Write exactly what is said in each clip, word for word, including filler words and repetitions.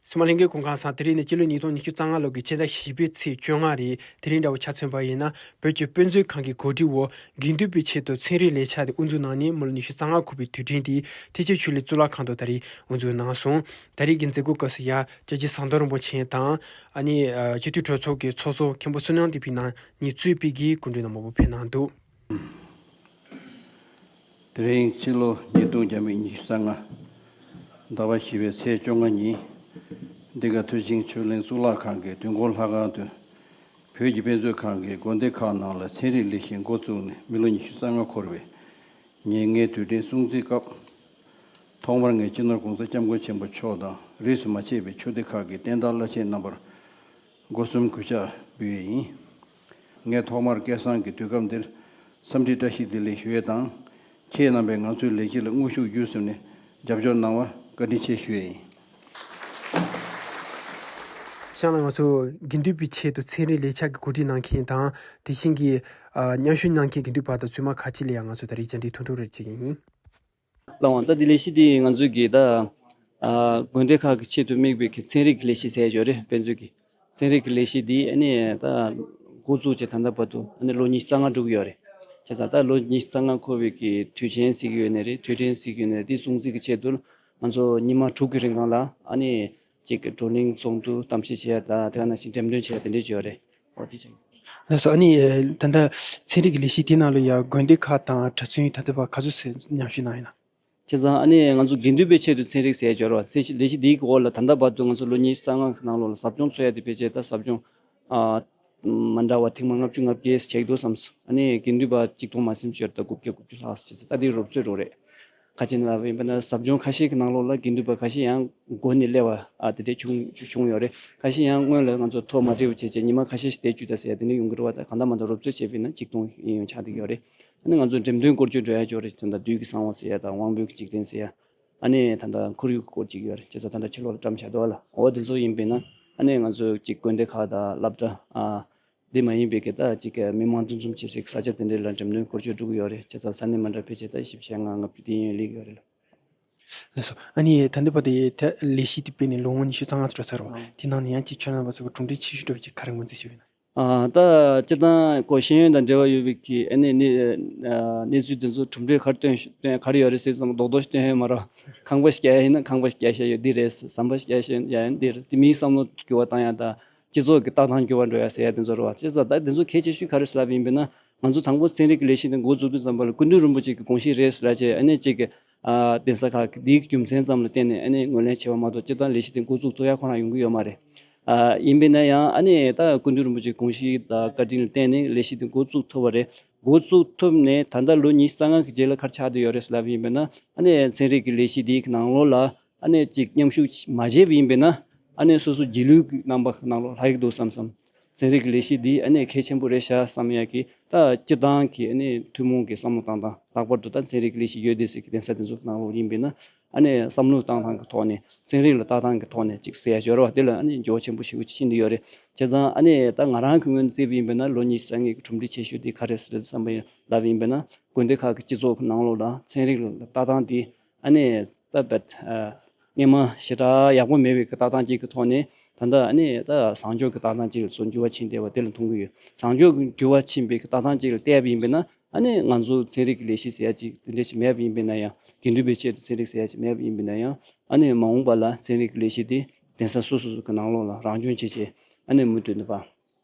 ཚང་མ་ལྷན་རྒྱས་སྐུ་ཁམས་བཟང་། དེ་རིང་ནི་སྤྱི་ལོ་ཉིས་སྟོང་ཉི་ཤུ་རྩ་ལྔ་ལོ་གི་ཕྱི་ཟླ་བཞི་པའི་ཚེས་བཅོ་ལྔ་རེད། དེ་རིང་འདྲ་བོ་ཆ་མཚོན་པ་ཡིན་ན། བོད་ཀྱི་དཔེ་མཛོད་ཁང་གི་གོ་སྒྲིག་འོག་དགེ་འདུན་པའི་ཆེད་དུ་ཚན་རིག་ལས་འཆར་དེ་དབུ་འཛུགས་གནང་ནས་མི་ལོ་ཉི་ཤུ་རྩ་ལྔ་འཁོར་བའི་དུས་དྲན་དེ་ཐེག་ཆེན་ཆོས་གླིང་གཙུག་ལག་ཁང་དུ་ད་རེས་དབུ་འཛུགས་གནང་སོང་། ད་རེས་ཀྱི་མཛད་སྒོའི་སྐབས་སུ་ཡང་སྐྱབས་རྗེ་ཟམ་གདོང་རིན་པོ་ཆེ་དང་། ཨ་ནི་སྤྱི་འཐུས་གྲོས་ཚོགས་ཀྱི་ཚོགས་གཙོ་མཁན་པོ་བསོད་ནམས་བསྟན་འཕེལ་རྣམ་གཉིས་གཙོས་པའི་གི་སྐུ་མགྲོན་རྣམ་པ་ཕེབས་གནང་འདུག། དེ་རིང་ཕྱི་ལོ་ཉིས་སྟོང་ཉི་ཤུ་རྩ་ལྔ་ཟླ་བ་བཞི་པའི་ཚེས་བཅོ་ལྔ་ཉིན། འདི་ག་ཐེག་ཆེན་ཆོས་གླིང་གཙུག་ལག་ཁང་གི་དུས་འཁོར་ལྷ་ཁང་དུ། བོད་ཀྱི་དཔེ་མཛོད་ཁང་གི་དགོན་སྡེ་ཁག་ནང་ལ་ཚན་རིག་ལས་གཞི་འགོ་བཙུགས་ནས་མི་ལོ་ཉི་ཤུ་རྩ་ལྔ་འཁོར་བའི་ཉིན་ལྔའི་དུས་དྲན་སྲུང་བརྩིའི་སྐབས། ཐོག་མར་ངས་སྤྱི་ནོར་༸གོང་ས་༸སྐྱབས་མགོན་ཆེན་པོ་མཆོག་དང་རིས་སུ་མ་ཆད་པའི་ཆོས་སྡེ་ཁག་གི་བསྟན་བདག་བླ་ཆེན་རྣམ་པར་སྒོ་གསུམ་གུས་ཕྱག་འབུལ་ཡས་ཡིན། ངས་ཐོག་མར་སྐལ་བཟང་གི་དུས་སྐབས་འདིར་འཚམས་འདྲི་བཀྲ་ཤིས་བདེ་ལེགས་ཞུ་ཡས་དང་། ཁྱེད་རྣམ་པས་ང་ཚོའི་ལས་གཞི་ལ་དངོས་ཤུགས་བརྒྱུད་གསུམ་ནས་རྒྱབ་སྐྱོར་གནང་བར་བཀའ་དྲིན་ཆེ་ཞུ་ཡས་ཡིན། ཤང་ལ་ང་ཚོ་དགེ་འདུན་པའི་ཆེད་དུ་ཚན་རིག་ལས་འཆར་གྱི་གོ་སྒྲིག་གནང་མཁན་དང་། དེ་བཞིན་གྱི་ཨ་མཉམ་ཞུགས་གནང་མཁན་དགེ་འདུན་པ་དང་བཙུན་མ་ཁག་ཅིག་ལ་ཡང་ང་ཚོ་ད་རེས་བཅར་འདྲི་ཐུང་ཐུང་རེ་བྱེད་ཀྱི་ཡིན། ལགས་འོང་། ད་འདི་ལས་གཞི་འདི་ང་ཚོའི་གི་ད་ཨ་དགོན་སྡེ་ཁག་གི་ཆེད་དུ་དམིགས་པའི་གི་ཚན་རིག་གི་ལས་གཞི་ཟེར་ཡོད་རེད། དཔེ་མཛོད་ཀྱི་ཚན་རིག་གི་ལས་གཞི་འདི་ཨ་ནི་ད་འགོ་བཙུགས་བྱས་ད་ལྟ་བར་དུ་ཨ་ནི་ལོ་ཉི་ཤུ་རྩ་ལྔ་འགྲོ་གི་ཡོད་རེད། བྱས་ཙང་ད་ལོ་ཉི་ཤུ་རྩ་ལྔ་འཁོར་བའི་གི་དུས་ཆེན་ཟེར་གྱི་ཡོད་ནའི་རེད། དུས་དྲན་ཟེར་གྱི་ཡོད་ནའི་རེད། འདི་སྲུང་བརྩི་གི་ཆེད་དུ་ང་ཚོ་ཉི་མ་དྲུག་གི་རིང་གང་ལ་ཨ་ནི་ཅིག་གི་བགྲོ་གླེང་ཚོགས་འདུ་གཏམ་བཤད་བྱེད་ཡ་དང་དེ་ག་ནང་བཞིན་འགྲེམས་སྟོན་བྱེད་ཡ་དེ་འདྲས་བྱས་ཡོད་རེད། ཨོ་དེ་བྱས། ལགས་སོ། ཨ་ནི་ད་ལྟ་ཚན་རིག་གི་ལས་གཞི་དེའི་ནང་ལ་ཡང་དགོན་སྡེ་ཁག་དང་གྲྭ་བཙུན་ད་ལྟ་བར་ག་ཚོད་ཙམ་མཉམ་ཞུགས་གནང་ཡོད་ན། བྱས་ཙང་ཨ་ནི་ང་ཚོ་དགེ་འདུན་པའི་ཆེད་དུ་ཚན་རིག་ཟེར་ཡ་སྦྱོར་བ་ཚན་ཞིག་ལས་གཞི་འདིའི་འོག་ལ་ད་ལྟ་བར་དུ་ང་ཚོ་ལོ་ཉི་ཤུ་རྩ་ལྔ་གི་ནང་ལོགས་ལ་ཟབ་སྦྱོང་འཚོགས་ཡ་དེ་ཕལ་ཆེར་ད་ཟབ་སྦྱོང་ཨ་མ་འདྲ་བ་ཐེངས་མ་ལྔ་བཅུ་ང་བརྒྱད་བྱེད་ཀྱི་འདུག་བསམས། ཨ་ནི་དགེ་འདུན་པ་གཅིག་སྟོང་མ་ཟིན་ཅིག་ཡོད་རེད། ད་དགུ་བརྒྱ་དགུ་བཅུ་ལྷག་ཙམ་བྱས་ཙང་ད་དེ་རོབ་ཚོད་རོ་རེད། ཁ་ཅིག་ལ་ཡིན་པ་ན་ཟབ་སྦྱོང་ཁ་ཤས་ཀྱི་ནང་ལོགས་ལ་དགེ་འདུན་པ་ཁ་ཤས་ཡང་འགོ་ནས་སླེབས་པ་ཨ་དེ་འདྲས་བྱུང་བྱུང་ཡོད་རེད། ཁ་ཤས་ཡང་སྔོན་ལ་ང་ཚོ་ཐོ་མ་འགྲིག་པ་བྱས་བྱས་ཉི་མ་ཁ་ཤས་ཤིག་བསྡད་རྒྱུ་ད་ཟེར་ཡ་དེ་འདྲས་ཡོང་གི་རེད་བ། ད་གང་ལྟར་མ་གཏོགས་རོབ་ཚོད་བྱས་པ་ཡིན་ན་གཅིག་སྟོང་ཡན་ཆགས་བསྡད་ཀྱི་ཡོད་རེད། ཨ་ནི་ང་ཚོ་འགྲེམས་སྟོན་སྐོར་སྐྱོད་འགྲོ་ཡ་ཅིག་ཡོད་རེད། དེ་འདྲ་བདུད་ཀྱི་གསང་བ་ཟེར་ཡ་དང་དབང་པོའི་འཇིག་རྟེན་ཟེར་ཡ། ཨ་ནི་ད་ལྟ་ཁོར་ཡུག་སྐོར་ཅིག་ཡོད་རེད། བྱས་ཙང་ད་ལྟ་ཕྱི་ལོགས་ལ་བཀྲམ་བཞག་འདུག་བ་ལ། འོ་དེ་ཚོ་ཡིན་པས་ན་ཨ་ནི་ང་ཚོ་ཅིག་དགོན་སྡེ་ཁག་དང་སློབ་གྲྭ་ཨ་འདི་མ་ཡིན་པའི་གི་ད་ཅིག་མི་མང་འདུ་འཛོམས་བྱེད་སའི་ས་ཆ་དེ་འདྲ་ལ་འགྲེམས་སྟོན་སྐོར་སྐྱོད་འགྲོ་གི་ཡོད་རེད། བྱས་ཙང་ས་གནས་མ་འདྲ་ཕལ་ཆེར་ད་བཞི་བཅུ་ཞེ་ལྔ་ལྔ་བཅུ་དེ་ཡན་སླེབས་ཀྱི་ཡོད་རེད་ལ། ལགས་སོ། ཨ་ནི་ད་ལྟ་བར་དུ་ད་ལས་གཞི་དེ་སྤེལ་ནས་ལོ་ངོ་ཉི་ཤུ་རྩ་ལྔ་ཙམ་འགྲོ་ཚར་རོ། ཨང་། དེ་ནང་ནས་ཡང་ཅིག་ཁྱོད་རྣམ་པ་ཚོ་གི་གྲུབ་འབྲས་ཆེ་ཤོས་འདྲ་བོ་ཅིག་ག་རེ་ངོས་འཛིན་ཞུ་བ་ཡིན་ན། ཨ་ད་སྤྱིར་བཏང་ཁོ་ཤེས་ཡོན་དང་འབྲེལ་བ་ཡོད་པའི་གི་ཨ་ནི་གནས་ཨ་གནས་ཚུལ་དེ་ཚོ་གྲུབ་འབྲས་ག་རེ་སྟོན་སྟོན་ག་རེ་ཡོད་རེད་ཟེར་ཙམ་རྡོག་རྡོག་ཞིག་སྟོན་ཡོད་མ་རེད། ཁང་པ་ཞིག་རྒྱག་ཡ་ཡིན་ན་ཁང་པ་ཞིག་རྒྱག་བཞག་ཡོད་འདི་རེད། ཟམ་པ་ཞིག་རྒྱག་བཞག་ཡ་ཡིན་འདི་རེད། དེ་མིའི་བསམ་བློ་འགྱུར་བ་བཏང་ཡ་དང་། སྤྱི་ཚོགས་ཀྱི་ལྟ་སྟངས་འགྱུར་བ་འགྲོ་ཡ་ཟེར་ཡ་དེ་ཚོ་རེད་བ། བྱས་ཙང་ད་དེ་ཚོ་གལ་ཆེ་ཤོས་ག་རེ་ཟེར་ལབ་ཡིན་པས་ན། ང་ཚོ་དང་པོ་ཚན་རིག་གི་ལས་གཞི་དེ་འགོ་འཛུགས་དུས་ཙམ་པ་ལ་སྐུ་མདུན་རིན་པོ་ཆེ་གི་དགོངས་གཞི་རེད་ཟེར་ལབ་བྱས། ཨ་ནི་གཅིག་གི་ཨ་གདན་ས་ཁག་གི་དེའི་རྒྱུ་མཚན་ཙམ་ལ་བརྟེན་ནས་ཨ་ནི་ངོས་ལེན་བྱས་པ་མ་གཏོགས་སྤྱིར་བཏང་ལས་གཞི་དེ་འགོ་འཛུགས་ཐུབ་ཡ་ཁོ་རང་ཡོང་གི་ཡོད་མ་རེད། ཨ་ཡིན་པས་ན་ཡང་ཨ་ནི་ད་སྐུ་མདུན་རིན་པོ་ཆེའི་དགོངས་གཞི་དང་བཀའ་དྲིན་ལ་བརྟེན་ནས་ལས་གཞི་དེ་འགོ་བཙུགས་ཐུབ་པ་རེད། འགོ་བཙུགས་ཐུབ་ནས་ད་ལྟ་ལོ་ཉི་ཤུ་རྩ་ལྔ་གི་རྗེས་ལ་ག་རེ་ཆགས་བསྡད་ཡོད་རེད་ཟེར་ལབ་ཡིན་པས་ན། ཨ་ནི་ཚན་རིག་གི་ལས་གཞི་འདིའི་ནང་ལོགས་ལ་ཨ་ནི་ཅིག་མཉམ་ཞུགས་མ་བྱས་པ་ཡིན་པས་ན། ཨ་ནི་སོ་སོ་རྗེས་ལུས་ཀྱི་རྣམ་པ་ནང་ལོགས་ལྷག་གི་འདུག་བསམ་བསམ། ཚན་རིག་གི་ལས་གཞི་འདི་ཨ་ནི་གལ་ཆེན་པོ་རེད་ཤག་བསམ་ཡ་གི་ད་སྤྱིར་བཏང་གི་ཨ་ནི་ཐུན་མོང་གི་བསམ་བློ་བཏང་སྟངས། ལྷག་པར་དུ་ད་ཚན་རིག་གི་ལས་གཞི་ཡོད་བསྡད་སའི་གི་གདན་ས་དེ་ཚོ་ནང་ལོགས་ཡིན་པས་ན། ཨ་ནི་བསམ་བློ་བཏང་སྟངས་ཀྱི་ཐོག་ནས་ཚན་རིག་ལ་ལྟ་སྟངས་ཀྱི་ཐོག་ནས་ཅིག་ཟེར་ཡ་ཡོད་རེད་བ། དེ་ལ་ཨ་ནི་འགྱུར་བ་ཆེན་པོ་ཞིག་ཕྱིན་བསྡད་ཡོད་རེད། བྱས་ཙང་ཨ་ནི་ད་ང་རང་གི་ངོས་ནས་བརྩིས་པ་ཡིན་པས་ན་ལོ་ཉི་ཤུ་རྩ་ལྔའི་གི་གྲུབ་འབྲས་ཆེ་ཤོས་དེ་ག་རེ་རེད་བསམ་པ་ཡིན་ལབ་ཡིན་པས་ན། དགོན་སྡེ་ཁག་གི་སྤྱི་ཚོགས་ཀྱི་ནང་ལོགས་ལ་ཚན་རིག་ལ་ལྟ་སྟངས་དེ་ཨ་ནི་ད་བད་ཨ་སྔོན་མ་ཞེ་དྲག་ཡག་པོ་མེད་པའི་གི་ལྟ་སྟངས་ཅིག་གི་ཐོག་ནས་ད་ལྟ་ཨ་ནི་ད་བཟང་ཕྱོགས་ཀྱི་ལྟ་སྟངས་ཅིག་ལ་ཚུར་འགྱུར་བ་ཕྱིན་བསྡད་པ་དེ་ལ་མཐོང་གི་ཡོད། བཟང་ཕྱོགས་ཀྱི་འགྱུར་བ་ཕྱིན་པའི་གི་ལྟ་སྟངས་ཅིག་ལ་བལྟས་པ་ཡིན་པས་ན། ཨ་ནི་ང་ཚོ་ཚན་རིག་གི་ལས་གཞི་ཟེར་ཡ་ཅིག་དེ་འདྲ་ཞིག་མེད་པ་ཡིན་པས་ན་ཡང་། དགེ་འདུན་པའི་ཆེད་དུ་ཚན་རིག་ཟེར་ཡ་ཅིག་མེད་པ་ཡིན་པས་ན་ཡང་། ཨ་ནི་མ་འོངས་པ་ལ་ཚན་རིག་གི་ལས་གཞི་དེ་གདན་ས་སོ་སོ་སོ་གི་ནང་ལོགས་ལ་རང་སྐྱོང་བྱེད་ཆེད། ཨ་ནི་མུ་མཐུད་ནས་ཕར་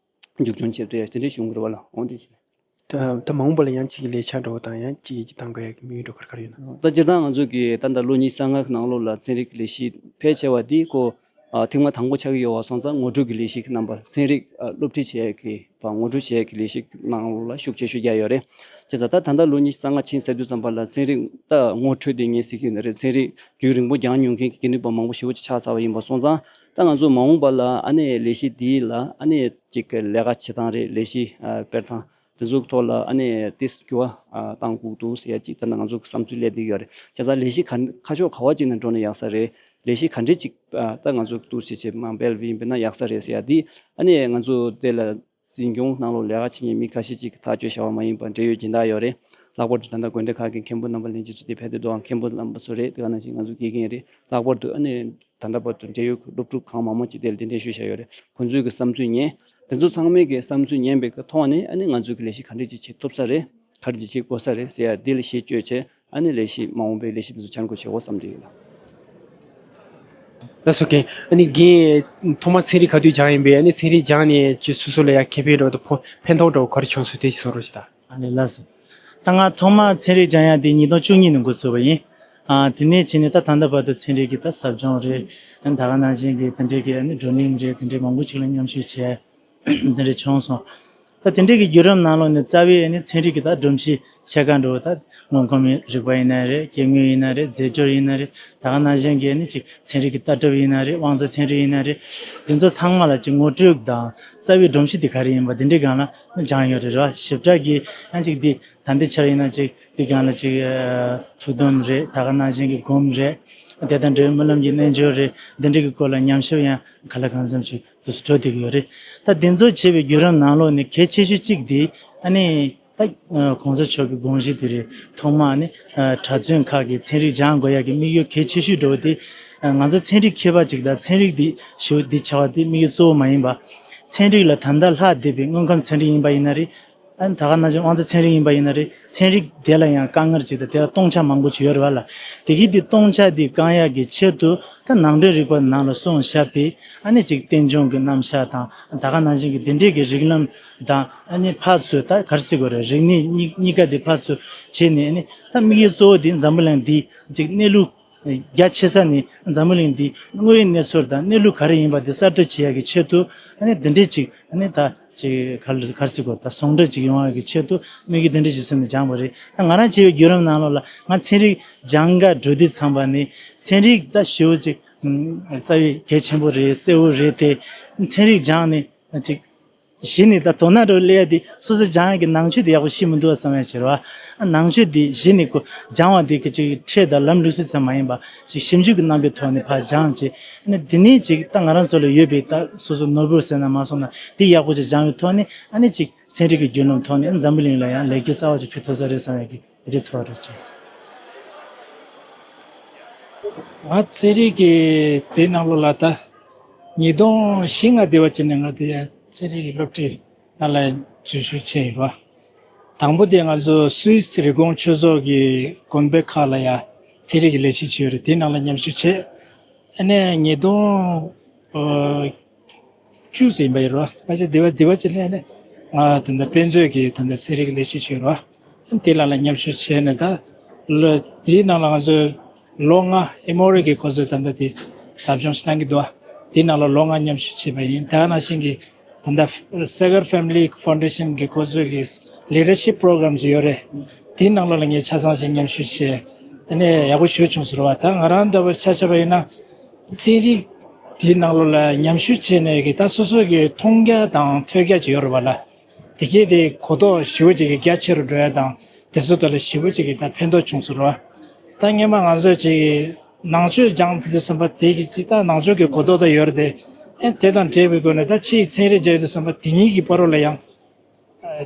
མཇུག་སྐྱོང་བྱེད་ཐུབ་ཡ་དེ་འདྲ་ཞིག་ཡོང་གི་རེད་བ་ལ། འོང་དེ་བྱས་ནས། ད་ད་མ་འོངས་པ་ལ་ཡང་ཅིག་ལས་འཆར་འདྲ་བོ་དང་ཡང་ཅིག་ཅིག་བཏང་དགོས་ཡ་གི་དམིགས་ཡུལ་འདྲ་ག་རེ་ག་རེ་ཡོད་ན། ད་སྤྱིར་བཏང་ང་ཚོ་གི་ད་ལྟ་ལོ་ཉི་ཤུ་རྩ་ལྔ་གི་ནང་ལོགས་ལ་ཚན་རིག་གི་ལས་གཞི་ཕལ་ཆེ་བ་འདི་ཁོ་ཨ་ཐེངས་མ་དང་པོ་ཆགས་ཀྱི་ཡོད་པ་སོང་ཙང་ངོ་སྤྲོད་ཀྱི་ལས་གཞི་གི་རྣམ་པ། ཚན་རིག་ཨ་སློབ་ཁྲིད་བྱེད་ཡ་གི་ཕར་ངོ་སྤྲོད་བྱེད་ཡ་གི་ལས་གཞི་གི་ནང་ལོགས་ལ་ཤུགས་ཆེ་ཤོས་རྒྱག་ཡོད་རེད། བྱས་ཙང་ད་ད་ལྟ་ལོ་ཉི་ཤུ་རྩ་ལྔ་ཕྱིན་ཚར་དུས་ཙམ་པ་ལ་ཚན་རིག་ད་ངོ་འཕྲོད་དེ་ངས་ཟེར་གྱི་ཡོད་ནི་རེད། ཚན་རིག་རྒྱུན་རིང་པོ་སྦྱང་མྱོང་མཁན་གྱི་དགེ་འདུན་པ་མང་པོ་ཞེ་པོ་ཅིག་ཆགས་ཚར་བ་ཡིན་པ་སོང་ཙང་། ད་ང་ཚོ་མ་འོངས་པ་ལ་ཨ་ནི་ལས་གཞི་འདི་ལ་ཨ་ནི་ཅིག་གི་ལས་ཀ་བྱེད་སྟངས་རེད། ལས་གཞི་ཨ་སྤེལ་སྟངས་དེ་ཚོ་གི་ཐོག་ལ་ཨ་ནི་ཏོག་ཙམ་འགྱུར་བ་ཨ་བཏང་དགོས་འདུག་ཟེར་ཡ་ཅིག་ད་ནི་ང་ཚོ་གི་བསམ་ཚུལ་སླེབས་བསྡད་ཡོད་རེད། བྱས་ཙང་ལས་གཞི་ག་ཁ་ཕྱོགས་ག་བ་ཅིག་ནས་འགྲོ་ན་ཡག་ས་རེད། ལས་གཞི་ག་འདྲས་ཅིག་ཨ་ད་ང་ཚོ་གི་འདུག་སེ་བྱས་མར་སྤེལ་བ་ཡིན་པས་ན་ཡག་ས་རེད་ཟེར་ཡ་འདི་ཨ་ནི་ང་ཚོ་དེ་ལ་འཛིན་སྐྱོང་ནང་ལོགས་ལས་ཀ་བྱེད་མཁན་མི་ཁ་ཤས་ཅིག་གིས་ཐག་གཅོད་བྱ་བ་མ་ཡིན་པར་འབྲེལ་ཡོད་སྦྱིན་བདག་ཡོད་རེད། ལྷག་པར་དུ་ད་ལྟ་དགོན་སྡེ་ཁག་གི་མཁན་པོ་རྣམ་པ་ལྷན་རྒྱས་ཚོ་དེ་ཕེབས་བསྡད་འདུག་ཨང་། མཁན་པོ་རྣམ་པ་ཚོ་རེད། དེ་ག་ནང་བཞིན་ང་ཚོ་དགེ་རྒན་རེད། ལྷག་པར་དུ་ཨ་ནི་ ད་ལྟ་བར་དུ་འབྲེལ་ཡོད་ཀྱི་སློབ་ཕྲུག་གང་མང་མང་ཅིག་དེ་ལ་གདན་འདྲེན་ཞུས་བཞག་ཡོད་རེད། ཁོང་ཚོའི་གི་བསམ་ཚུལ་ཉན། དེ་ཚོ་ཚང་མའི་གི་བསམ་ཚུལ་ཉན་པའི་གི་ཐོག་ནས་ཨ་ནི་ང་ཚོས་གི་ལས་གཞི་ག་འདྲ་ཅིག་བྱེད་ཐུབ་ས་རེད། ག་རེ་ཅིག་བྱེད་དགོས་ས་རེད་ཟེར་ཡ་འདི་ལ་གཞི་བཅོལ་བྱས། ཨ་ནི་ལས་གཞི་མ་འོངས་པའི་ལས་གཞི་འདི་ཚོ་འཆར་འགོད་བྱེད་དགོས་བསམ་གྱི་ཡོད་ལགས། ལགས་སོ། རྒན། ཨ་ནི་རྒན་ཐོག་མར་ཚན་རིག་ག་དུས་སྦྱངས་ཡིན་པས། ཨ་ནི་ཚན་རིག་སྦྱངས་ནས་ཅིག་སོ་སོ་ལ་ཡ་ཁེ་ཕན་འདྲ་བོ་དང་ཕོ་ཕན་ཐོགས་འདྲ་བོ་ག་རེ་བྱུང་སོང་དེ་ཞིག་གསུང་རོགས་བྱེད་དང་། ཨ་ནི་ལགས་སོ། ད་ང་ཐོག་མར་ཚན་རིག་སྦྱང་ཡག་དེ་ཉིས་སྟོང་བཅུ་གཉིས་ནས་འགོ་ཚུགས་པ་ཡིན། ཨ་དེ་ནས་བྱས་ནས་ད་ད་ལྟ་བར་དུ་ཚན་རིག་གི་ད་ཟབ་སྦྱོང་རེད། ཨ་ད་ག་ནང་བཞིན་གྱི་དེ་འདྲའི་གི་ཨ་ནི་བགྲོ་གླེང་རེད། དེ་འདྲའི་མང་པོ་ཅིག་ལ་མཉམ་ཞུགས་བྱས། དེ་འདྲ་བྱུང་སོང་། ད་དེ་འདྲའི་གི་བརྒྱུད་རིམ་ནང་ལོགས་ནས་རྩ་བའི་ཨ་ནི་ཚན་རིག་གི་ད་སྒྲོམ་གཞི་ཕྱེད་ཀ་འགྲོ་ད་དངོས་ཁམས་རིག་པ་ཡིན་ན་རེད། སྐྱེ་དངོས་ཡིན་ན་རེད། རྫས་སྦྱོར་ཡིན་ན་རེད། ད་ག་ནང་བཞིན་གྱི་ཨ་ནི་ཅིག་ཚན་རིག་གི་ལྟ་གྲུབ་ཡིན་ན་རེད། དབང་རྩ་ཚན་རིག་ཡིན་ན་རེད། འདི་ཚོ་ཚང་མ་ལ་ཅིག་ངོ་སྤྲོད་དང་རྩ་བའི་སྒྲོམ་གཞི་དེ་ག་རེ་ཡིན་པ་དེ་འདྲའི་སྒང་ལ་སྦྱངས་ཡོད་རེད་ར། ཞིབ་ཕྲ་གི་ཨ་ཅིག་འདི་ད་ལྟའི་ཆར་ཡིན་ན་ཅིག་འདི་སྒང་ལ་ཅིག་ཐུགས་དམ་རེད། ད་ག་ནང་བཞིན་གྱི་སྒོམ་རེད། དེ་དང་འབྲེལ་བའི་སྨོན་ལམ་གྱི་རྣལ་འབྱོར་རེད། འདི་འདྲའི་གི་སྐོར་ལ་ཉམས་ཞིབ་ཡང་གང་ལ་གང་འཚམ་ཅིག་དུས་སུ་འགྲོ་བསྡད་ཀྱི་ཡོད་རེད། ད་འདི་ཚོ་བྱེད་པའི་བརྒྱུད་རིམ་ནང་ལོགས་ནས་གལ་ཆེ་ཤོས་གཅིག་དེ་ཨ་ནི་ད་གོང་ས་མཆོག་གི་དགོངས་གཞི་དེ་རེད། ཐོག་མ་ཨ་ནི་གྲྭ་བཙུན་ཁག་གིས་ཚན་རིག་སྦྱང་དགོས་ཡག་གི་དམིགས་ཡུལ་གལ་ཆེ་ཤོས་འགྲོ་བ་དེ། ང་ཚོ་ཚན་རིག་མཁས་པ་ཅིག་དང་ཚན་རིག་འདི་ཞུ་འདི་བྱ་བ་དེ་དམིགས་ཡུལ་གཙོ་བོ་མ་ཡིན་པ། ཚན་རིག་ལ་ད་ལྟ་ལྷག་བསྡད་པའི་དངོས་ཁམས་ཚན་རིག་ཡིན་པ་ཡིན་ན་རེད། ཨ་ནི་ད་ག་ནང་བཞིན་དབང་རྩ་ཚན་རིག་ཡིན་པ་ཡིན་ན་རེད། ཚན་རིག་དེ་ལ་ཡང་དཀའ་ངལ་ཅིག་དང་དེ་ལ་སྟོང་ཆ་མང་པོ་ཅིག་ཡོད་རེད་བ་ལ། དེ་གི་དེ་སྟོང་ཆ་དེ་བསྐང་ཡག་གི་ཆེད་དུ་ད་ནང་དོན་རིག་པ་ནང་ལ་གསུངས་བཞག་པའི་ཨ་ནི་ཅིག་རྟེན་འབྱུང་གི་རྣམ་གཞག་དང་ད་ག་ནང་བཞིན་གྱི་དེ་འདྲས་ཀྱི་རིགས་ལམ་དང་ཨ་ནི་ཕར་ཚུར་ད་ག་རེ་ཟེར་དགོས་རེད། རིག་གནས་གཉིས་གཉིས་ཀ་དེ་ཕར་ཚུར་བྱས་ནས། ཨ་ནི་ད་དམིགས་ཡུལ་གཙོ་བོ་དེ་འཛམ་བུ་གླིང་འདི་ཅིག་གནས་ལུགས་རྒྱ་ཆེ་ས་ནས་འཛམ་བུ་གླིང་འདི་དངོས་ཡོད་གནས་ཚུལ་དང་གནས་ལུགས་ག་རེ་ཡིན་པ་འདི་གསར་གཏོད་བྱེད་ཡག་གི་ཆེད་དུ་ཨ་ནི་འདི་འདྲས་ཅིག་ཨ་ནི་ད་ཅིག་ག་རེ་ག་རེ་ཟེར་དགོས། ད་ཟུང་འབྲེལ་ཅིག་ཡོང་ཡག་གི་ཆེད་དུ་དམིགས་ཡུལ་འདི་འདྲས་ཅིག་བཟུང་ནས་སྦྱངས་པ་རེད། ད་ང་རང་བྱས་པའི་བརྒྱུད་རིམ་ནང་ལོགས་ལ་ང་ཚན་རིག་སྦྱང་ག་འགྲོ་དུས་ཙམ་པ་ནས་ཚན་རིག་ད་ཞེ་པོ་ཅིག་རྩ་བའི་གལ་ཆེན་པོ་རེད། གསལ་བོ་རེད་དེ། ཚན་རིག་སྦྱངས་ནས་ཅིག་གཞི་ནས་ད་དོ་སྣང་འགྲོ་སླེབས་ཡ་དེ་སོ་སོ་སྦྱང་ཡ་གི་ནང་ཆོས་དེ་ཡག་པོ་ཤེས་མི་འདུག་བསམ་ཡ་ཅིག་རེད་བ། ནང་ཆོས་དེ་གཞི་ནས་ཁོ་སྦྱང་བ་དེ་གི་ཅིག་ཁྲིད་དང་ལམ་ལུགས་སྲོལ་ཙམ་མ་ཡིན་པ་ཅིག་ཞིབ་འཇུག་གི་རྣམ་པའི་ཐོག་ནས་ཕར་སྦྱངས་བྱས། ཨ་ནི་དེ་ནས་ཅིག་ད་ང་རང་ཚོ་ལ་ཡོད་པའི་ད་སོ་སོ་ནོར་བུ་ཟེར་ན་མ་སོང་ན་དེ་ཡག་པོ་ཅིག་སྦྱང་བའི་ཐོག་ནས་ཨ་ནི་ཅིག་ཚན་རིག་གི་བརྒྱུད་ལམ་ཐོག་ནས་འཛམ་བུ་གླིང་ལ་ཡང་ལེགས་སྐྱེས་གསར་བ་ཅིག་ཕུལ་ཐུབ་ས་རེད་བསམ་ཡ་གི་དེ་འདྲའི་ཚོར་བ་རེ་བྱུང་སོང་། ང་ཚན་རིག་གི་དེ་ནང་ལོགས་ལ་ད་ཉིས་སྟོང་བཞི་ལྔ་དེ་བ་ཅིག་ནས་ང་དེ་ཚན་རིག་གི་སློབ་ཁྲིད་ནང་ལ་འཛུལ་ཞུགས་བྱས་ཡོད་རེད་བ། དང་པོ་དེ་ང་ཚོ་སུད་སི་རི་ཀོན་ཆོས་ཚོགས་ཀྱི་དགོན་པའི་ཁག་ལ་ཡ་ཚན་རིག་གི་ལས་གཞི་བྱས་ཡོད་རེད། དེ་ནང་ལ་མཉམ་ཞུགས་བྱས། ཨ་ནས་ཉིས་སྟོང་བཅུ་ཟིན་པ་ཡིན་རོ། ཕལ་ཆེར་དེ་བ་དེ་བ་ཅི་ལས་ནས་ང་ད་ལྟ་དཔེ་མཛོད་ཀྱི་ད་ལྟ་ཚན་རིག་ལས་གཞི་བྱོས་རོ། དེ་ལ་ལ་མཉམ་ཞུགས་བྱས་ནས་ད་ལོ་དེའི་ནང་ལ་ང་ཚོས་ལོ་ལྔ་ཨེ་མོ་རི་གི་ཁོ་ཚོས་ད་ལྟ་དེ་ཟབ་སྦྱོང་ཞིག་གནང་གི་འདུག་དེའི་ནང་ལ་ལོ་ལྔ་མཉམ་ཞུགས་བྱས་པ་ཡིན། དེ་ག་ནང་བཞིན་གྱི་ད་ལྟ་Sagar Family Foundation གི་ཁོ་ཚོས་ཀྱི་Leadership Program ཅིག་ཡོད་རེད། དེའི་ནང་ལོགས་ལ་ངས་ཆ་ཚང་ཞིག་མཉམ་ཞུགས་བྱས། དེ་ནས་ཡག་པོ་ཞེ་པོ་བྱུང་ཟེར་བ། ད་ང་རང་འདྲ་པོ་ཆ་བཞག་པ་ཡིན་ན། ཚན་རིག་དེའི་ནང་ལོགས་ལ་མཉམ་ཞུགས་བྱས་ནས་ཀྱི་ད་སོ་སོ་གི་མཐོང་རྒྱ་དང་ཐོས་རྒྱ་ཅིག་ཡོད་རེད་བ་ལ། དེ་གས་དེ་གོ་རྟོགས་ཞེ་པོ་ཅིག་གི་རྒྱ་ཆེ་རུ་འགྲོ་ཡ་དང་དེ་ཚོ་དག་ལ་ཞེ་པོ་ཅིག་གི་ད་ཕན་ཐོགས་བྱུང་ཟེར་བ། ད་སྔོན་མ་ང་ཚོས་ཅིག་ནང་ཆོས་སྦྱངས་དུས་ཙམ་པ་དེ་གི་ཅིག་ད་ནང་ཆོས་ཀྱི་གོ་རྟོགས་ད་ཡོད་རེད་དེ། ཨེ་དེ་དང་འབྲེལ་བའི་སྒོ་ནས་ད་ཕྱིའི་ཚན་རིག་སྦྱང་དུས་ཙམ་པ་དེ་གཉིས་ཀྱི་བར་ལ་ཡང་།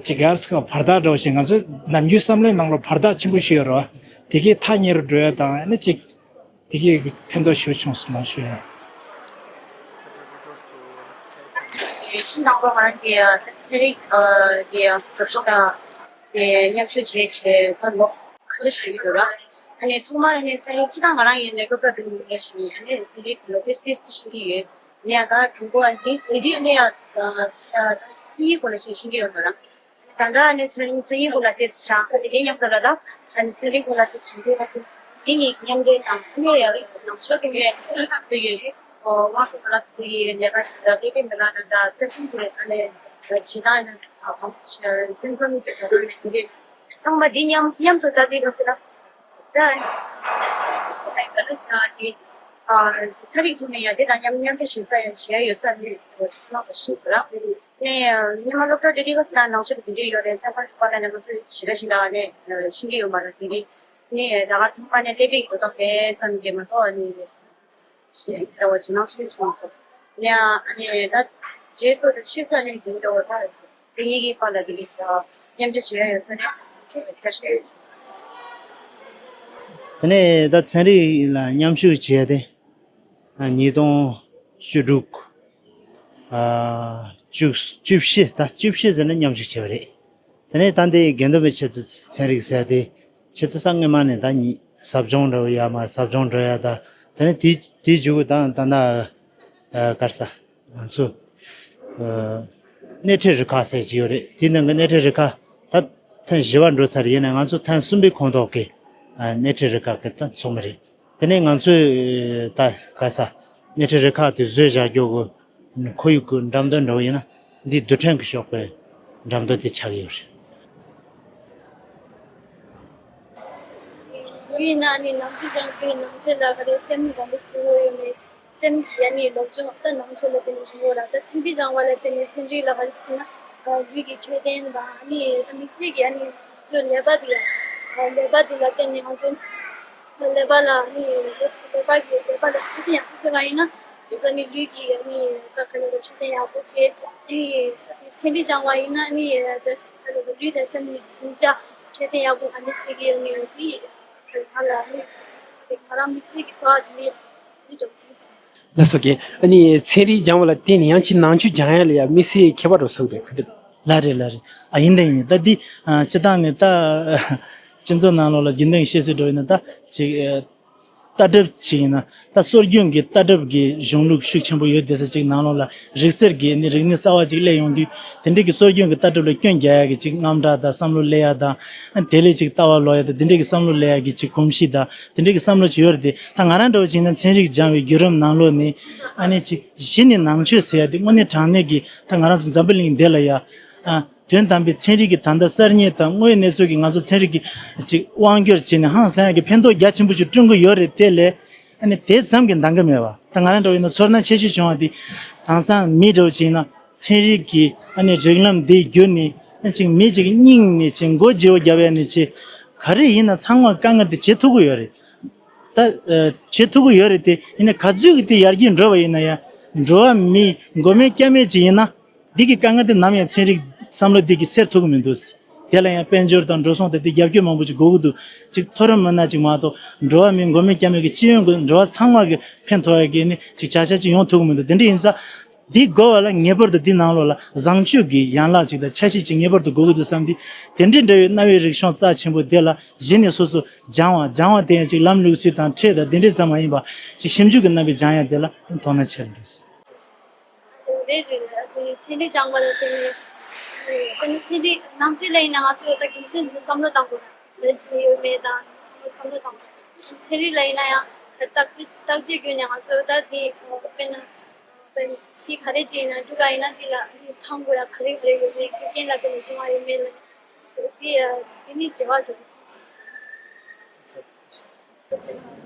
ཅིག་ག་རེ་ཟེར་བར་ཐག་འགྲོ་བཞིན་ང་ཚོའི་ནམ་རྒྱུན་བསམ་བློའི་ནང་ལ་བར་ཐག་ཆེན་པོ་ཞིག་ཡོད་རེད་བ། དེ་གས་ཐག་ཉེ་རུ་འགྲོ་ཡ་དང་ཨ་ནི་ཅིག་དེ་གས་ཕན་ཐོགས་ཞེ་པོ་བྱུང་སོང་ལབ་ཞུ་ཡ་ཡིན། ཤིང་ནག་པོ་ང་རང་གི་ཚན་རིག་གི་ཟབ་སྦྱོང་དང་དེ་མཉམ་ཞུགས་བྱས་བྱས་ད་ལོ་ཁ་ཤས་ཤིག་ཡོད་ར། ཨ་ནི་ཐོག་མར་ཨ་ནི་ཚན་རིག་སྤྱི་བཏང་ང་རང་ཡིན་ནའི་སློབ་གྲྭ་འགྲིམ་ཟིན་ཞིང་ཨ་ནི་ཚན་རིག་ལ་ཏོག་ཙམ་ཤེས་ཀྱི་ཡོད། ནས་ད་དང་པོ་ཨ་ནི་དེ་དུས་ཨ་ནི་ཡང་ཚན་རིག་སྐོར་ལ་ཅིག་ཤེས་ཀྱི་ཡོད་མ་རེད། ད་ལྟ་ཨ་ནི་ཚན་རིག་ཚན་རིག་སྐོར་ལ་ཏོག་ཙམ་སྦྱངས། དེ་ནས་མཉམ་དུ་ལ་ད་ཨ་ནི་ཚན་རིག་སྐོར་ལ་ཏོག་ཙམ་སྦྱངས་དུས་ཨ་སི་དེ་གཉིས་མཉམ་འབྲེལ་དང་ཨ་ནི་ཡང་ནང་ཆོས་ཀྱི་གནས་ཚུལ་ཡོད། ཨོ་དབང་ཕྱུག་མི་ལ་ཏོག་ཙམ་ཡིན་ནས་ད་དེ་བས་མི་ལ་ད་ད་སེམས་ཁམས་ཀྱི་ཨ་ནི་ཇི་ལྟར་ཨ་ནི་སེམས་ཁམས་ཀྱི་ཚང་མ་འདི་མཉམ་མཉམ་དུ་ད་དེ་ག་ཟེར་ན། ད་ཚན་རིག་ཐོག་ནས་ཡང་དེ་དང་མཉམ་མཉམ་དུ་ཞིག་ས་ཡང་བྱས་ཡོད་ས་མེད་ཟེར་ན་ཞུ་ཟེར་ལ། ནས་སྔོན་མ་སློབ་གྲྭ་དེ་དུས་སྐབས་སུ་ད་ནང་ཆོས་དེ་འདྲ་ཡོད་རེད། ས་ཁ་ཚུགས་པ་ལ་ནས་ང་ཚོས་ཞེ་དྲག་ཞིག་ལ་ནས་ཤེས་ཀྱི་ཡོད་མ་རེད། དེ་འདྲ་ནས་ད་ག་ཚང་མ་ནས་སླེབས་པའི་གོ་རྟོགས་རེད་བསམ་གྱི་མ་གཏོགས་ནས། ཞེས་ལྟ་བ་ཇི་སྣང་ཆུང་ཆུང་སོགས་ལ་ཨ་ནི་ད་རྗེས་སུ་དང་ཕྱིས་སུ་ནི་དེ་འདྲ་བ་ད་དེ་གཉིས་ཀྱི་བར་ལ་དེ་ལས་ཀྱང་མཉམ་འབྲེལ་བྱེད་ཡ་ཡོད་ས་རེད་བསམ་བསམ་ཚོད་བཀའ་ཤག་ཡོད། དེ་ནས་ད་ཚན་རིག་ལ་མཉམ་ཞུགས་བྱས་ཏེ་ ཉིས་སྟོང་བཅུ་དྲུག་ཨ་བཅུ་བཅུ་བཞི། ད་བཅུ་བཞི་ཟེར་ན་མཉམ་ཞུགས་བྱས་པ་རེད། དེ་ནས་ད་འདི་དགེ་འདུན་པའི་ཆེད་དུ་ཚན་རིག་ཟེར་ཏེ། ཆེད་དུ་ས་སྔོན་མ་ནས་ད་ཉི་ཟབ་སྦྱོང་འགྲོ་ཡ་མ་ཟབ་སྦྱོང་འགྲོ་ཡ། ད་དེ་ནས་དེ་དེའི་མཇུག་གུ་ད་ད་ད་ཨ་ག་རེ་ཟ། ང་ཚོ་ཨ་སྣེ་ཁྲིད་རུ་ཁག་ཟེར་གྱི་ཡོད་རེད། དེའི་ནང་གི་སྣེ་ཁྲིད་རུ་ཁག་ད་ཐེངས་བཞི་པ་འགྲོ་ཚར། ཡིན་ནའི་ང་ཚོ་ཐེངས་གསུམ་པའི་ཁོངས་གཏོགས་ཀྱི་ཨ་སྣེ་ཁྲིད་རུ་ཁག་གི་ད་ཚོགས་མི་རེད། དེ་ནས་ང་ཚོས་ད་ག་ས་སྣེ་ཁྲིད་རུ་ཁག་དེ་བཟོས་བཞག་རྒྱུ་གི་ཁོར་ཡུག་གི་འགྲེམས་སྟོན་འདྲ་བོ་ཡིན་ན། འདི་རྡུལ་ཕྲན་གྱི་ཕྱོགས་པའི་འགྲེམས་སྟོན་དེ་ཆགས་ཀྱི་ཡོད་རེད། ཡིན་ན་ནི་ནམ་རྒྱུན་ཀྱང་དེའི་ནང་ཆོས་ལ་ག་རེ་སེམས་གོམས་པ་སྤོ་བོ་ཡོད་མེད། སེམས་ཀྱི་ཡ་ནི་སློབ་སྦྱོང་ད་ནང་ཆོས་ལ་བརྟེན་ནས་བྱུང་བ་ར། ད་ཚན་རིག་སྦྱང་བ་ལ་བརྟེན་ནས་ཚན་རིག་ལ་ག་རེ་ཟེར་ན་ལུས་ཀྱི་འཕྲོད་བསྟེན་དང་ནི་ད་དམིགས་བསལ་གྱི་ཡ་ནི་ཚོའི་ཀླད་པ་དེ་ཡ་ཀླད་པ་དེ་ལ་བརྟེན་ནས་ང་ཚོ་ཀླད་པ་ལ་ནི་ཀླད་པ་གི་ཀླད་པ་ལ་འཕྲོད་བསྟེན་ཡག་པོ་བྱེད་པ་ཡིན་ན། དེ་ཚོ་ནི་ལུས་ཀྱི་ནི་ཀ་ཁ་ལ་འཕྲོད་བསྟེན་ཡག་པོ་བྱེད། ནི་ཚན་རིག་སྦྱང་བ་ཡིན་ན་ནི་ལུས་དང་སེམས་གཉིས་ཆ་འཕྲོད་བསྟེན་ཡག་པོ་ག་འདྲ་བྱེད་ཀྱི་ཡོད་མེད་དེ་ང་ལ་ནི་ང་རང་དམིགས་བསལ་གྱི་འཚོ་བ་དེ་ནི་ནི་འགྲོ་བྱེད་ཟེར། ལགས་སོ་རྒན། ཨ་ནི་ཚན་རིག་སྦྱང་བ་ལ་བརྟེན་ནས་ཡང་ཅིག་ནང་ཆོས་སྦྱང་ཡ་ལ་ཡ་དམིགས་བསལ་ཁྱད་པར་རོ་སོགས་དེ་ག་འདྲ་འདུག་ལགས་རེད་ལགས་རེད། ཨ་ཡིན་ད་ཡིན། ད་འདི་ཨ་སྤྱིར་བཏང་ནས་ད་སྤྱི་ཚོགས་ནང་ལོགས་ལ་རྒྱུན་ལྡན་བཤད་སྲོལ་འདྲ་བོ་ཡིན་ན། ད་ཅིག་ཨ་ལྟ་གྲུབ་ཅིག་ཡིན་ན། ད་སྲོལ་རྒྱུན་གྱི་ལྟ་གྲུབ་ཀྱི་གཞུང་ལུགས་ཤུགས་ཆེན་པོ་ཡོད་བསྡད་ས་ཅིག་ནང་ལོགས་ལ་རིག་གསར་གྱི་ནི་རིག་གནས་གསར་བ་ཅིག་སླེབས་ཡོང་དུས། དེ་འདྲའི་གི་སྲོལ་རྒྱུན་གྱི་ལྟ་གྲུབ་ལ་སྐྱོན་རྒྱག་ཡ་གི་ཅིག་དངངས་སྐྲག་དང་བསམ་བློ་སླེབས་ཡ་དང་། དེ་ལས་ཅིག་ལྟ་བ་ལོག་ཡ་དང་། དེ་འདྲའི་གི་བསམ་བློ་སླེབས་ཡ་གི་ཅིག་གོམས་གཤིས་དང་དེ་འདྲའི་གི་བསམ་བློ་ཅིག་ཡོད་རེད་དེ། ད་ང་རང་འདྲ་བོ་ཅིག་ཡིན་ན་ཚན་རིག་སྦྱང་བའི་བརྒྱུད་རིམ་ནང་ལོགས་ནས་ཨ་ནི་ཅིག་གཞི་ནས་ནང་ཆོས་ཟེར་ཡ་དེ་དངོས་གནས་དྲང་གནས་ཀྱི་ད་ང་རང་ཚོ་འཛམ་བུ་གླིང་འདི་ལ་ཡ་ཨ་དོན་དམ་པའི་ཚན་རིག་གི་ད་ལྟ་གསར་རྙེད་དང་དངོས་ཡོད་གནས་ཚུལ་གྱིས་ང་ཚོ་ཚན་རིག་གི་ཅིག་དབང་སྒྱུར་བྱས་ནས་ཧང་སང་ཡ་གི་ཕན་ཐོགས་རྒྱ་ཆེན་པོ་ཅིག་བསྐྲུན་གྱི་ཡོད་རེད་དེ། ལས་ཨ་ནི་དེ་ཙམ་གྱིས་འདང་གི་མེད་པ། ད་ང་རང་འདྲ་བོ་ཡིན་ན་ཚོར་སྣང་ཆེ་ཤོས་བྱུང་བ་དེ། དེང་སང་མི་འདྲ་བོ་ཅིག་ཡིན་ན་ཚན་རིག་གི་ཨ་ནི་རིགས་ལམ་འདི་བརྒྱུད་ནས་ཨ་ཅིག་མི་ཅིག་སྙིང་ནས་ཅིག་མགོ་བརྗེ་བོ་རྒྱབ་ཡ་ནི་ཅིག་ག་རེ་ཡིན་ན་ཚང་མ་དཀའ་ངལ་དེ་བྱེད་ཐུབ་ཀྱི་ཡོད་རེད། ད་ཨ་བྱེད་ཐུབ་ཀྱི་ཡོད་རེད་དེ། ཡིན་ན་ག་ཚོད་ཀྱི་དེ་ཡར་རྒྱས་འགྲོ་བ་ཡིན་ན་ཡང་འགྲོ་བ་མི་མགོ་མེད་སྐྱ་མེད་ཅིག་ཡིན་ན། འདི་གི་དཀའ་ངལ་དེ་ནམ་ཡང་ཚན་རིག་བསམ་བློ་འདི་གིས་སེལ་ཐུབ་ཀྱི་མི་འདུག་དེ་ལ་ཡང་དཔལ་འབྱོར་དང་འགྲོ་སོང་དང་དེ་རྒྱབ་སྐྱོར་མང་པོ་ཅིག་དགོས་ཀྱི་འདུག་ཅིག་མཐོ་རིམ་མི་སྣ་ཅིག་མ་གཏོགས་འགྲོ་བ་མི་མགོ་མེད་སྐྱ་མེད་ཀྱི་སྤྱི་ཡོངས་ཀྱི་འགྲོ་བ་ཚང་མ་གི་ཕན་ཐོགས་ཡ་གི་ནི་ཅིག་བྱ་གཞག་ཅིག་ཡོང་ཐུབ་ཀྱི་མི་འདུག་དེ་འདྲ་ཡིན་ཙང་། འདི་དགོས་པ་ལ་ངེས་པར་དུ་འདི་ནང་ལོགས་ལ་བཟང་སྤྱོད་ཀྱི་ཡན་ལག་ཅིག་དང་ཆ་ཤས་ཅིག་ངེས་པར་དུ་དགོས་ཀྱི་འདུག་བསམ་སྟེ། དེ་འདྲའི་འདྲ་བའི་གནའ་བོའི་རིག་གཞུང་རྩ་ཆེན་པོ་འདི་ལ་གཞི་ནས་སོ་སོ་སྦྱང་བ། སྦྱང་བ་དེ་ཡང་ཅིག་ལམ་ལུགས་སྲོལ་དང་ཁྲིད་དང་དེ་འདྲའི་ཙམ་མ་ཡིན་པ་ཅིག་ཞིབ་འཇུག་གི་རྣམ་པའི་སྦྱང་ཡ་དེ་ལ་དོ་སྣང་ཆེ་རུ་འགྲོ་སྲིད། རེད་རེད། ཨ་ནི་ཚན་རིག་སྦྱང་བ་ལ་བརྟེན་ནས། ཨ་ནི་ཚན་རིག་ནང་ཆོས་ལ་ཡིན་ན་ང་ཚོས་ད་རྒྱུ་མཚན་ཚོ་བསམ་བློ་བཏང་དགོས། ག་རེ་བྱས་ནས་ཡོད་མེད་དང་བསམ་བློ་བསམ་བློ་བཏང་དགོས། ཚན་རིག་ལ་ཡིན་ན་ཡང་བརྟག་དཔྱད་བརྟག་དཔྱད་བརྒྱུད་ནས་ང་ཚོས་ད་དེ་དཔེར་ན་དཔེར་ན་ཤི་ག་རེ་བྱས་ན་འབྲུ་ག་ཡིན་ན་དེ་ལ་ཨ་ནི་ཚང་དགོས་ཡ་ག་རེ་ག་རེ་ཡོད་མེད། རྒྱུ་རྐྱེན་ལ་བརྟེན་ནས་བྱུང་བ་ཡོད་མེད་ལ་དེ་དེ་ནི་འབྲེལ་བ་འདུག་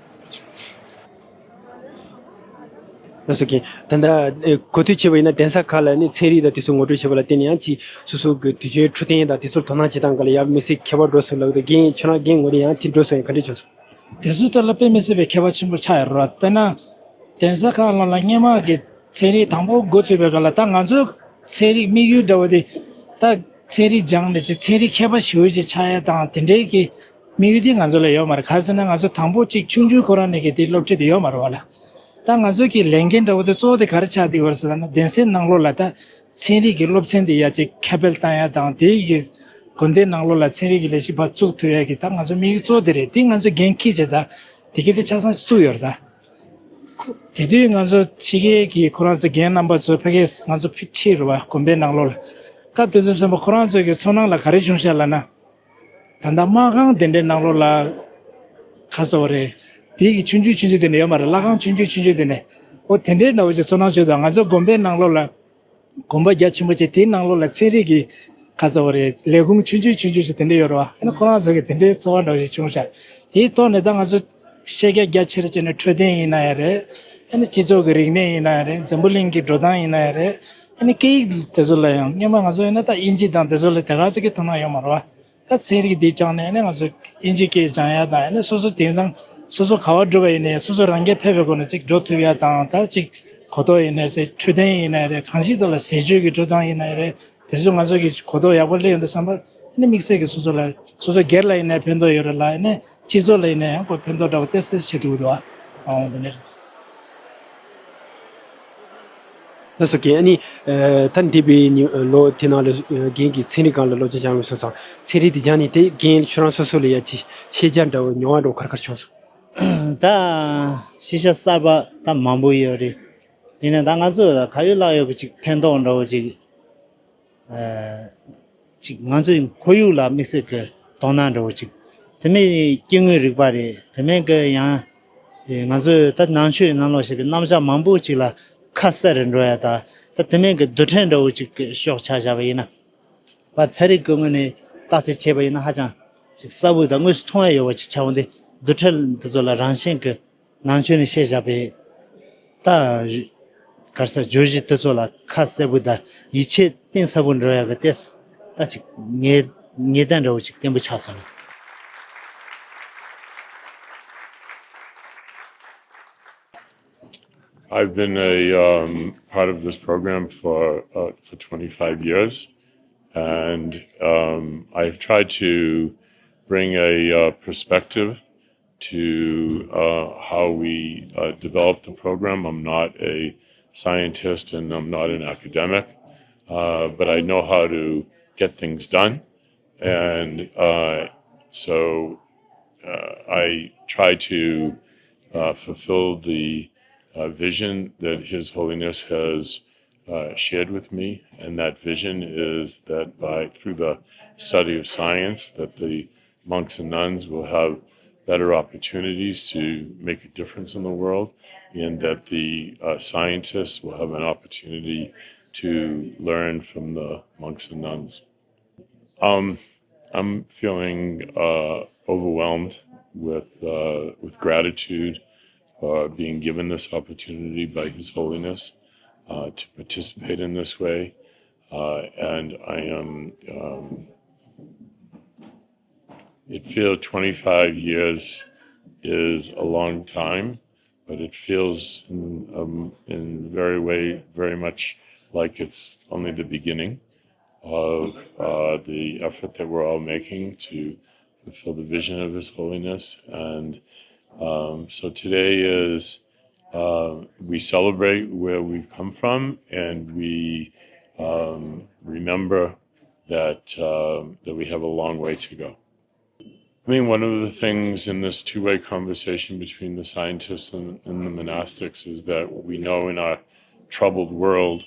ལགས་སོ་རྒན། ད་ལྟ་ཨེ་གོ་ཐོས་བྱས་པ་ཡིན་ན་གདན་ས་ཁག་ལ་ནི་ཚན་རིག་དང་དེ་ཚོ་ངོ་སྤྲོད་བྱས་པ་ལ་བརྟེན་ནས་ཡང་ཅིག་སོ་སོ་གི་དུས་ཆེན་འཕྲོད་བསྟེན་དང་དེ་ཚོར་དོ་སྣང་བྱེད་སྟངས་སྒང་ལ་ཡང་དམིགས་བསལ་ཁྱད་པར་འགྲོ་སོང་ལབ་འདུག་རྒན་ཁྱོད་རང་རྒན་ངོས་ནས་ཡང་དེ་འགྲོ་སོང་ཡང་ག་འདྲ་བྱུང་སོང་། དེ་ཚོའི་ཐོག་ལ་དཔེ་མི་སྲིད་པའི་ཁྱད་པར་ཆེན་པོ་ཆགས་ཡོད་རེད་བ། དཔེར་ན། གདན་ས་ཁག་ནང་ལ་སྔོན་མ་གི་ཚན་རིག་དང་པོ་འགོ་ཚུགས་པའི་སྐབས་ལ་ད་ང་ཚོའི་ཚན་རིག་དམིགས་ཡུལ་འདྲ་བོ་དེ། ད་ཚན་རིག་སྦྱངས་ནས་ཅིག་ཚན་རིག་མཁས་པ་ཞེ་པོ་ཅིག་ཆགས་ཡ་དང་དེ་འདྲའི་གི་དམིགས་ཡུལ་དེ་ང་ཚོ་ལ་ཡོད་མ་རེད། ག་རེ་ཟེར་ན་ང་ཚོ་དང་པོ་ཅིག་ཆུང་ཆུང་ཁོ་རང་ནས་གི་དེ་སློབ་ཁྲིད་དེ་ཡོད་མ་རེད་བ་ལ། ད་ང་ཚོ་གི་ལས་འགན་འདྲ་བོ་དེ་གཙོ་བོ་དེ་ག་རེ་ཆགས་བསྡད་ཡོད་རེད་ཟེར་ན་གདན་སའི་ནང་ལོགས་ལ་ད་ཚན་རིག་གི་སློབ་ཚན་དེ་ཡ་ཅིག་ཁྱབ་སྤེལ་བཏང་ཡ་དང་དེ་གི་དགོན་སྡེའི་ནང་ལོགས་ལ་ཚན་རིག་གི་ལས་གཞི་ཕར་བཙུགས་ཐུབ་ཡ་གི་ད་ང་ཚོ་དམིགས་ཡུལ་གཙོ་བོ་དེ་རེད། དེ་ང་ཚོ་འགན་འཁྱེར་བྱས་ད་དེ་གི་དེ་ཆ་ཚང་ཅིག་བཙུགས་ཡོད་རེད་ད། དེ་དུས་ང་ཚོ་ཕྱི་རྒྱལ་གྱི་ཁོ་རང་ཚོ་རྒན་རྣམ་པ་ཚོ་ཕ་གིར་ང་ཚོ་ཕར་ཁྲིད་རེད་བ། དགོན་པའི་ནང་ལོགས་ལ། སྐབས་དེ་དུས་ཙམ་པ་ཁོ་རང་ཚོ་གི་ཚོར་སྣང་ལ་ག་རེ་བྱུང་ཤག་ལབ་ན། ད་ལྟ་སྨར་ཁམས་དེ་འདྲའི་ནང་ལོགས་ལ་ག་ཟེར་བ་རེད། དེ་གི་ཆུང་ཆུང་ཆུང་ཆུང་དེ་འདྲ་ཡོད་མ་རེད། ལྷ་ཁང་ཆུང་ཆུང་ཆུང་ཆུང་དེ་འདྲ། ཨོ་དེ་འདྲའི་འདྲ་བོ་ཅིག་ཚོར་སྣང་བྱུང་འདུག་ང་ཚོ་དགོན་པའི་ནང་ལོགས་ལ། དགོན་པ་རྒྱ་ཆེན་པོ་ཅིག་དེའི་ནང་ལོགས་ལ་ཚན་རིག་གི་ག་ཟེར་བ་རེད། ལས་ཁུངས་ཆུང་ཆུང་ཆུང་ཆུང་ཞིག་དེ་འདྲ་ཡོད་རེད་བ། ཨ་ནི་ཁོ་རང་ཚོ་གི་དེ་འདྲའི་ཚོར་བ་འདྲ་བོ་ཞིག་བྱུང་ཤག་དེའི་ཐོག་ནས་ད་ང་ཚོ་ཤེས་རྒྱ་རྒྱ་ཆེར་བྱས་ནས་འཕྲོད་བསྟེན་ཡིན་ན་ཡང་རེད། ཨ་ནི་སྤྱི་ཚོགས་ཀྱི་རིག་གནས་ཡིན་ན་ཡང་རེད། འཛམ་བུ་གླིང་གི་འགྲོ་སྟངས་ཡིན་ན་ཡང་རེད། ཨ་ནི་སྐད་ཡིག་དེ་ཚོ་ལ་ཡང་སྔོན་མ་ང་ཚོ་ཡིན་ན་ད་དབྱིན་ཇི་དང་དེ་ཚོ་ལ་དེ་ག་ཚོད་ཀྱི་དོ་སྣང་ཡོད་མ་རེད་བ། ད་ཚན་རིག་འདི་སྦྱངས་ནས་ནི་ང་ཚོ་དབྱིན་ཇི་སྐད་སྦྱང་ཡ་དང་ནི་སོ་སོ་དེང་སང་སོ་སོ་ག་བ་འགྲོ་བ་ཡིན་ནའི་སོ་སོ་རང་སྐད་ཕེབས་པའི་སྒོ་ནས་ཅིག་འགྲོ་ཐུབ་ཡ་དང་། ད་ཅིག་གོ་རྟོགས་ཡིན་ནའི་ཅིག་འཕྲོད་བསྟེན་ཡིན་ནའི་རེད། གང་ཞིག་ཐོག་ལ་ཟས་སྤྱོད་ཀྱི་འགྲོ་སྟངས་ཡིན་ནའི་རེད། དེ་ཚོ་ང་ཚོ་གི་གོ་རྟོགས་ཡག་པོ་སླེབས་ཡོང་དུས་ཙམ་པ་ནི་དམིགས་བསལ་གྱི་སོ་སོ་ལ་སོ་སོ་སྒེར་ལ་ཡིན་ནའི་ཕན་ཐོགས་ཡོད་རེད་ལ། ནི་སྤྱི་ཚོགས་ལ་ཡིན་ནའི་ཡང་ཁོ་ཕན་ཐོགས་འདྲ་བོ་ཏོག་ཙམ་བྱེད་ཐུབ་ཀྱི་འདུག་ཨ། འོ་དེ་ནི་རེད། ལགས་སོ། རྒན། ཨ་ནི་ཨ་ད་འདས་པའི་ཉི་ཨ་ལོ་དེ་ནང་ལ་ཨ་རྒན་གྱིས་ཚན་རིག་སྒང་ལ་སློབ་སྦྱོང་སྦྱངས་པ་སོང་ཙང་། ཚན་རིག་དེ་སྦྱངས་ནས་དེ་རྒན་ཁྱོད་རང་སོ་སོ་ལ་ཡ་ཅིག་ཤེས་རྒྱ་འདྲ་བོ་མྱོང་བ་འདྲ་བོ་ག་རེ་ག་རེ་བྱུང་སོང་། ད་ཤེས་བྱ་གསར་པ་ད་མང་པོ་ཡོད་རེད། ཡིན་ནའང་ད་ང་ཚོ་ལ་ག་ཡོད་ལག་ཡོད་པ་ཅིག་ཕན་ཐོགས་འདྲ་བོ་ཅིག་ཨ་ཅིག་ང་ཚོའི་ཁོར་ཡུག་ལ་དམིགས་བསལ་གྱི་དོ་སྣང་འདྲ་བོ་ཅིག་དེ་མིན་སྐྱེ་དངོས་རིག་པ་རེད། དེ་མིན་གྱི་ཡང་ཨེ་ང་ཚོས་ད་ནང་ཆོས་ནང་ལོགས་བཤད་པའི་རྣམ་གཞག་མང་པོ་ཅིག་ལ་ཁ་གསལ་རེ་འགྲོ་ཡ། ད་ད་དེ་མིན་གྱི་རྡུལ་ཕྲན་འདྲ་བོ་ཅིག་གི་ཕྱོགས་ཆ་བཞག་པ་ཡིན་ན། པ་ཚན་རིག་གི་ངོས་ནས་བརྟག་དཔྱད་བྱས་པ་ཡིན་ན་ཧ་ཅང་ཅིག་གསལ་པོ་དང་དངོས་སུ་མཐོང་ཡ་ཡོད་པ་ཅིག་ཆགས་འོང་དུས། རྡུལ་ཕྲན་འདི་ཚོ་ལ་རང་བཞིན་གྱི་ནང་ཆོས་ནས་བཤད་བཞག་པའི་ད་ག་རེ་ཟེར་བརྗོད་གཞི་དེ་ཚོ་ལ་ཁ་གསལ་པོ་དང་ཡིད་ཆེས་གཏིང་ཟབ་པོ་འགྲོ་ཡག་གི་ཏེ་ད་ཅིག་ངེས་ངེས་གཏན་འདྲ་བོ་ཅིག་བརྟན་པོ་ཆགས་སོང་། I've been a um, part of this program for uh, for twenty-five years, and um, I've tried to bring a uh, perspective to uh, how we uh, develop the program. I'm not a scientist and I'm not an academic, uh, but I know how to get things done. And uh, so uh, I try to uh, fulfill the uh, vision that His Holiness has uh, shared with me. And that vision is that by through the study of science, that the monks and nuns will have better opportunities to make a difference in the world, and that the uh, scientists will have an opportunity to learn from the monks and nuns. Um, I'm feeling uh, overwhelmed with uh, with gratitude for being given this opportunity by His Holiness uh, to participate in this way, uh, and I am. Um, it feels twenty-five years is a long time, but it feels in, um, in very way very much like it's only the beginning of uh, the effort that we're all making to fulfill the vision of His Holiness. And um, so today is uh, we celebrate where we've come from, and we um, remember that uh, that we have a long way to go. I mean, one of the things in this two-way conversation between the scientists and, and the monastics is that we know in our troubled world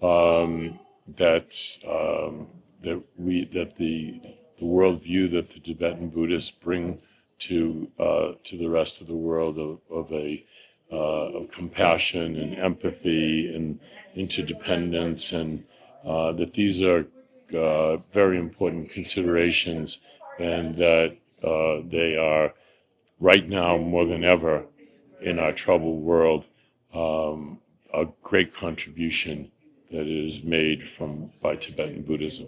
um, that um, that we that the the worldview that the Tibetan Buddhists bring to uh, to the rest of the world of, of a uh, of compassion and empathy and interdependence, and uh, that these are uh, very important considerations, and that uh, they are right now more than ever in our troubled world um, a great contribution that is made from by Tibetan Buddhism.